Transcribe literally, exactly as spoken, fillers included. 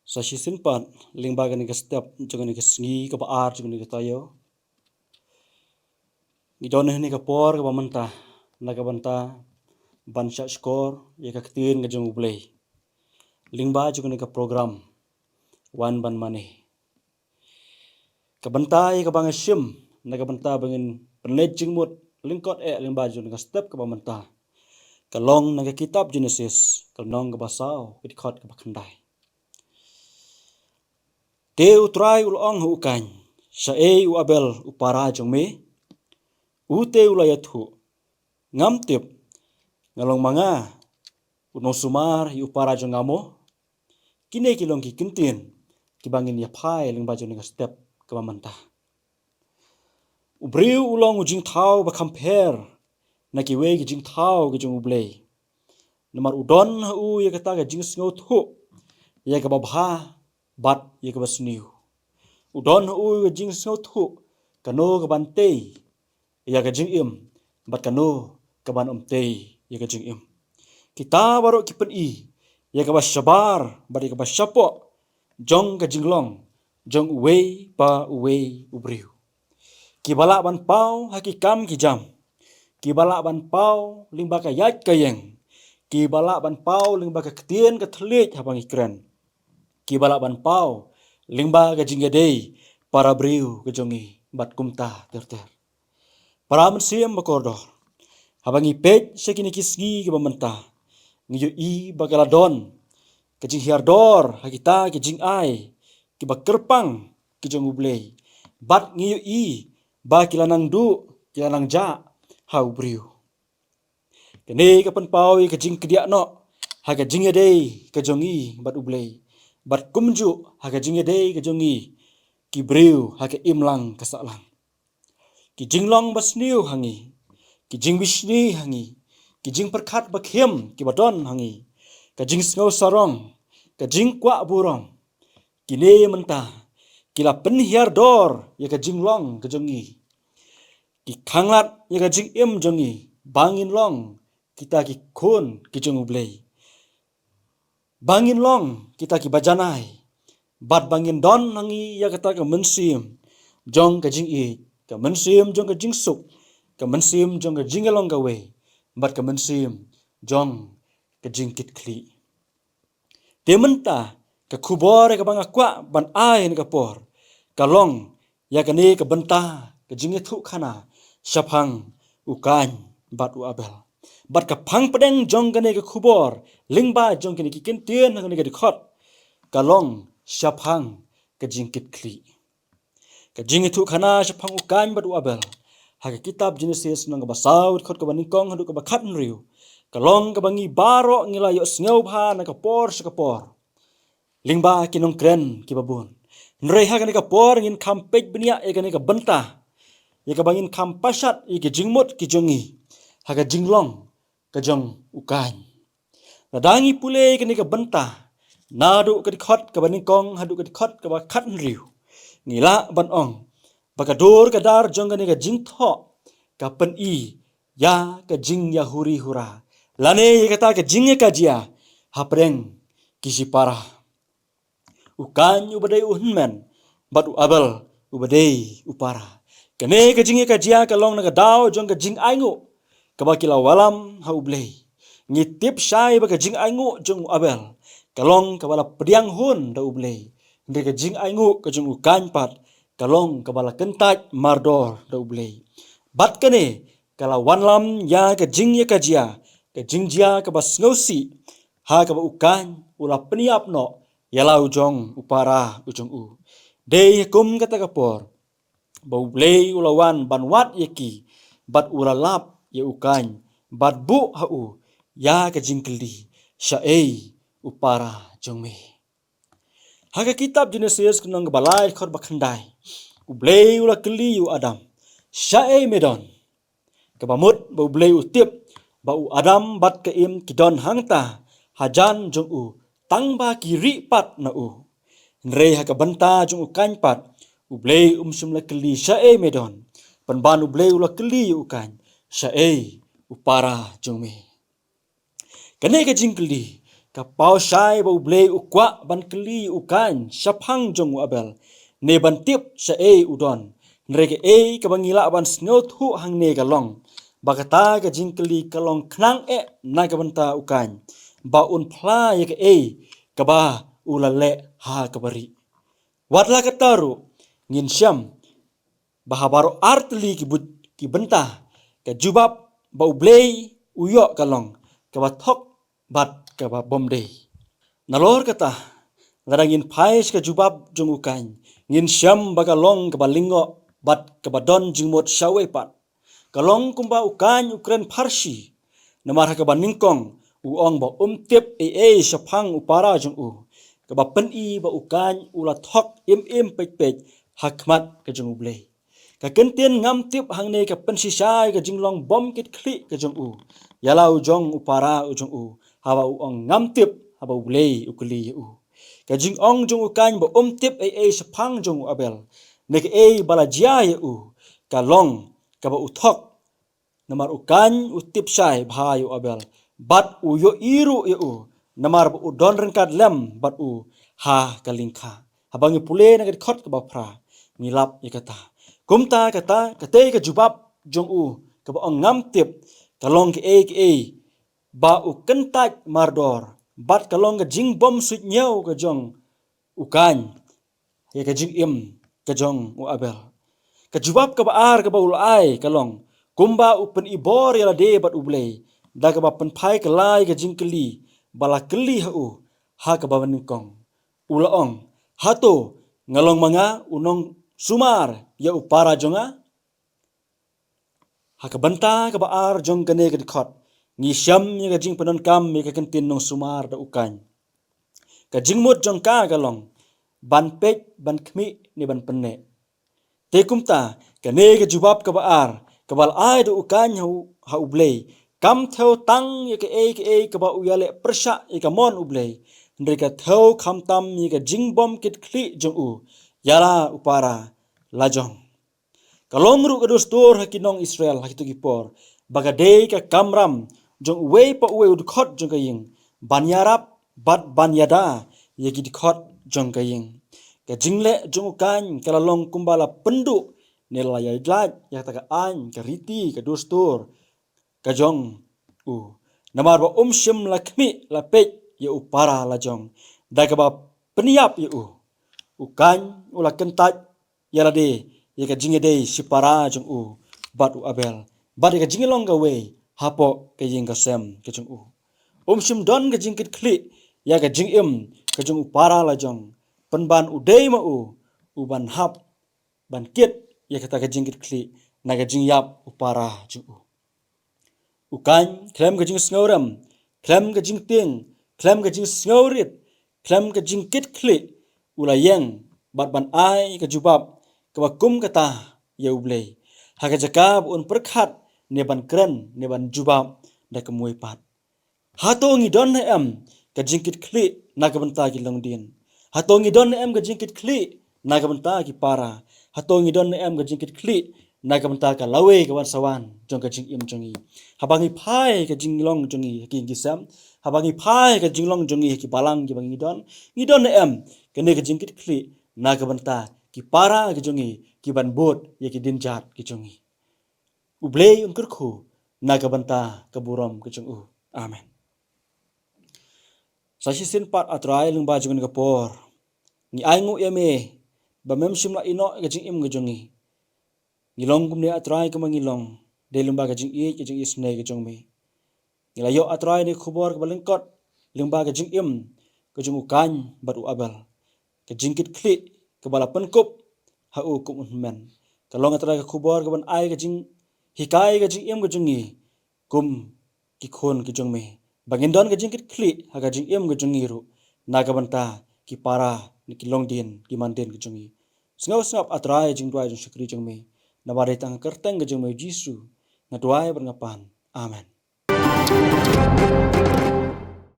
Sa shisien pat, lyngba kane ka step jong kane ka sngi kaba ar jong kane ka taïew, ngi don ha kane ka por kaba mynta na ka bynta ban shahshkor ïa ka ktien ka jong U Blei lyngba jong kane ka program Wan Ban Mane. Ka bynta ïa kaba nga shim na ka bynta ba ngin pynleit jingmut lyngkot eh lyngba jong kane ka step kaba mynta ka long na ka kitab Jenesis, ka lynnong kaba saw, ka dkhot kaba khyndai. Te U Trai u la ong ha u Kain, "Shaei u Abel u para jong me?" U te u la ïathuh, "Ngam tip, nga long ma nga u nongsumar ïa u para jong nga mo?" Kine ki long ki kyntien kiba ngin ïa phai lyngba jong kane ka step kaba mynta. U briew u long u jingthaw ba kham pher na kiwei ki jingthaw ki jong U Blei. Namar u don ha u ïa kata ka jingsngewthuh ïa kaba bha bad ïa kaba sniew. U don ha u ïa ka jingsngewthuh kano kaban tei ïa ka jingim bad kano kaban ym tei ïa ka jingim. Kita baroh ki pyni ïa kaba shabar bad ïa kaba shapoh jong ka jinglong jong uwei pa uwei u briew. Kiba lah ban paw ha ki kam ki jam, kiba lah ban paw lyngba ka ïaid ka ïeng, kiba lah ban paw lyngba ka ktien ka thylliej haba ngi kren, kiba lah ban paw lyngba ka jingïadei para briew ka jong ngi bad kumta ter ter. Para mynsiem ba kordor, haba ngi peit sha kine ki sngi kiba mynta, ngi ïohi ba ka la don ka jinghiar dor ha kita ki jingai kiba kyrpang ki jong U Blei, bad ngi ïohi ba ki la nang duh, ki la nang jah ha u briew. Kane ka pynpaw ïa ka jingkdiah noh ha ka jingïadei ka jong ngi bad U Blei, bad kumjuh ha ka jingïadei ka jong ngi ki briew ha ka imlang ka sahlang. Ki jinglong ba sniew ha ngi, ki jingbishni ha ngi, ki jingpyrkhat ba khim kiba don ha ngi, ka jingsngew sarong, ka jingkwah burom, kine mynta ki la pynhiar dor ïa ka jinglong ka jong ngi. Ki khanglad ïa ka jingim jong ngi ba ngin long kita ki khun ki jong U Blei, ba ngin long kita kiba janai, bad ba ngin don ha ngi ïa kata ka mynsiem jong ka jingïeit, ka mynsiem jong ka jingsuk, ka mynsiem jong ka jingïalong kawei, bad ka mynsiem jong ka jingkitkhlieh. Te mynta ka khubor ïa kaba nga kwah ban ai ha kane ka por ka long ïa kane ka bynta ka jingïathuhkhana shaphang u Kain bad u Abel. Bad ka phang pdeng jong kane ka khubor lyngba jong kine ki kyntien ha kane ka dkhot ka long shaphang ka jingkitkhlieh. Ka jingïathuhkhana shaphang u Kain bad u Abel ha ka kitab Jenesis lynnong kaba saw, dkhot kaba nyngkong haduh kaba khathynriew, ka long kaba ngi baroh ngi la ïohsngew bha na ka por sha ka por lyngba ki nongkren kiba bun. Hynrei ha kane ka por ngin kham peit bniah ïa kane ka bynta, ïa kaba ngin kham pashat ïa ki jingmut ki jong ngi ha ka jinglong ka jong u Kain. Lada ngi pule ïa kane ka bynta naduh ka dkhot kaba nyngkong haduh ka dkhot kaba khathynriew, ngi lah ban ong ba ka dur ka dar jong kane ka jingthoh ka pyni ïa ka jingïahuri hura lane ïa kata ka jingïakajia hapdeng ki shipara. U Kain uba dei u hynmen bad u Abel uba dei u para. Kane ka jingïakajia ka long na ka daw jong ka jingainguh kaba ki la wallam ha U Blei. Ngi tip shai ba ka jingainguh jong u Abel ka long kaba la pdiang hun da U Blei, hynrei ka jingainguh ka jong u Kain pat ka long kaba la kyntait mardor da U Blei. Bad kane ka la wanlam ïa ka jingïakajia, ka jingjia kaba sngewsih, ha kaba u Kain u la pynïap noh ïa la u jong u para u jong u. Dei ha kum kata ka por ba U Blei u la wan ban wad ïa ki, bad u la lap ïa u Kain, bad buh ha u ïa ka jingkylli, "Shaei u para jong me?" Ha ka kitab Jenesis lynnong kaba lai, dkhot ba khyndai, U Blei u la kylli ïa u Adam, "Shaei me don?" Kaba mut ba U Blei u tip ba u Adam bad ka Im ki don hangta hajan jong u tang ba ki rieh pat na u. Hynrei ha ka bynta jong u Kain pat, U Blei um shym la kylli, "Shaei me don?" Pynban U Blei u la kylli ïa u Kain, "Shaei u para jong me?" Kane ka jingkylli Ka paw shai ba U Blei u kwah ban kylli ïa u Kain shaphang jong u Abel, ne ban tip shaei u don. Hynrei kaei kaba ngi lah ban sngewthuh hangne ka long ba kata ka jingkylli ka long khnang eh na ka bynta u Kain, ba un phla ïa kaei kaba u la leh ha kaba rieh. Wat la katta ruh, ngin shem ba ha baroh ar tylli ki bynta, ka jubab ba U Blei u ïoh ka long kaba thok bad kaba bym dei. Nalor kata, lada ngin phai sha ka jubab jong u Kain, ngin shem ba ka long kaba lyngngoh bad kaba don jingmut shawei pat. Ka long kumba u Kain u kren pharshi, namar ha kaba nyngkong u ong ba um tip ei ei shaphang u para jong u, kaba pyni ba u Kain u la thok im im peit peit ha khmat ka jong U Blei. Ka kyntien ngam tip hangne ka pynshisha ïa ka jinglong bym kit khlieh ka jong u ïa la u jong u para u jong u, haba u ong ngam tip haba U Blei u kylli ïa u. Ka jingong jong u Kain ba um tip ei ei shaphang jong u Abel, ne kaei ba la jia ïa u, ka long kaba u thok, namar u Kain u tip shai bha ïa u Abel bad u ïohi ruh ïa u, namar ba u don ryngkat lem bad u ha ka lyngkha. Haba ngi pule na ka dkhot kaba phra, ngi lap ïa kata. Kumta kata, katei ka jubab jong u kaba ong ngam tip, ka long kaei kaei ba u kyntait mardor bad ka long ka jingbym suidñiew ka jong u Kain ïa ka jingim ka jong u Abel. Ka jubab kaba ar kaba u la ai ka long kumba u pynibor ïa lade bad U Blei da kaba pynphai kylla ïa ka jingkylli ba la kylli ha u ha kaba nyngkong. U la ong, hato nga long ma nga u nongsumar ïa u para jong nga? Ha ka bynta kaba ar jong kane ka dkhot, ngi shem ïa ka jingpyndonkam ïa ka kyntien nongsumar da u Kain. Ka jingmut jong ka ka long ban peit, ban khmih ne ban pynneh. Te kumta, kane ka jubab kaba ar kaba la ai da u Kain ha U, ha U Blei, kam thew tang ïa kaei kaei kaba u ïaleh pyrshah ïa ka mon U Blei, hynrei ka thew khamtam ïa ka jingbym kit khlieh jong u ïa la u para lajong. Ka long ruh ka dustur ha ki nong Israel ha kito ki por, ba ka dei ka kamram jong uwei pa uwei u dkhot jong ka ïing ban ïarap bad ban ïada ïa ki dkhot jong ka ïing. Ka jingleh jong u Kain ka la long kumba la pynduh ne la ïaid lait ïa kata ka aiñ, ka riti, ka dustur ka jong u, namar ba um shym la khmih la peit ïa u para lajong. Da kaba pynïap ïa u, u Kain u la kyntait ïa lade ïa ka jingïadei shipara jong u bad u Abel, bad ïa ka jinglong kawei hapoh ka ïing ka sem ka jong u. Um shym don ka jingkit khlieh ïa ka jingim ka jong u para lajong, pynban u dei ma u u ban hap ban kit ïa kata ka jingkit khlieh na ka jingïap u para jong u. U Kain, khlem ka jingsngewrem, khlem ka jingtieng, khlem ka jingsngewrit, khlem ka jingkit khlieh, u la ïeng bad ban ai ka jubab kaba kum kata ïa U Blei, ha ka jaka ba un pyrkhat ne ban kren ne ban jubab da kumwei pat. Hato ngi don ne em ka jingkit khlieh na ka bynta ki longdien? Hato ngi don ne em ka jingkit khlieh na ka bynta ki para? Hato ngi don ne em ka jingkit khlieh na ka bynta ka lawei ka wan sa wan jong ka jingim jong ngi? Haba ngi phai ka jinglong jong ngi ha ki ïing ki sem, haba ngi phai ka jinglong jong ngi ha ki balang kiba ngi don, ngi don ne em kane ka jingkit khlieh na ka bynta ki para ki jong ngi, ki ban bud ïa ki dienjat ki jong ngi? U Blei un kyrkhu na ka bynta ka burom ka jong u. Amen. Sa shisien pat, A Trai, lyngba jong kane ka por, ngi ainguh ïa me ba mem shym la ïehnoh ïa ka jingim ka jong ngi. Ngi long kumne, A Trai, kumba ngi long, dei lyngba ka jingïeit, ka jingisynei ka jong me. Ngi la ïoh, A Trai, ïa ka khubor kaba lyngkot lyngba ka jingim ka jong u Kain bad u Abel, ka jingkit khlieh kaba la pynkup ha u kum u hynmen. Ka long, A Trai, ka khubor kaban ai ka jinghikai ka jingim ka jong ngi kum ki khun ki jong me, ba ngin don ka jingkit khlieh ha ka jingim ka jong ngi ruh na ka bynta ki para ne ki longdien, ki mandien ki jong ngi. Sngewbha sngap, A Trai, jingduwai jong shakri jong me, namar dei tang ha ka kyrteng ka jong me, U Jisu, nga duwai bad nga pan. Amen.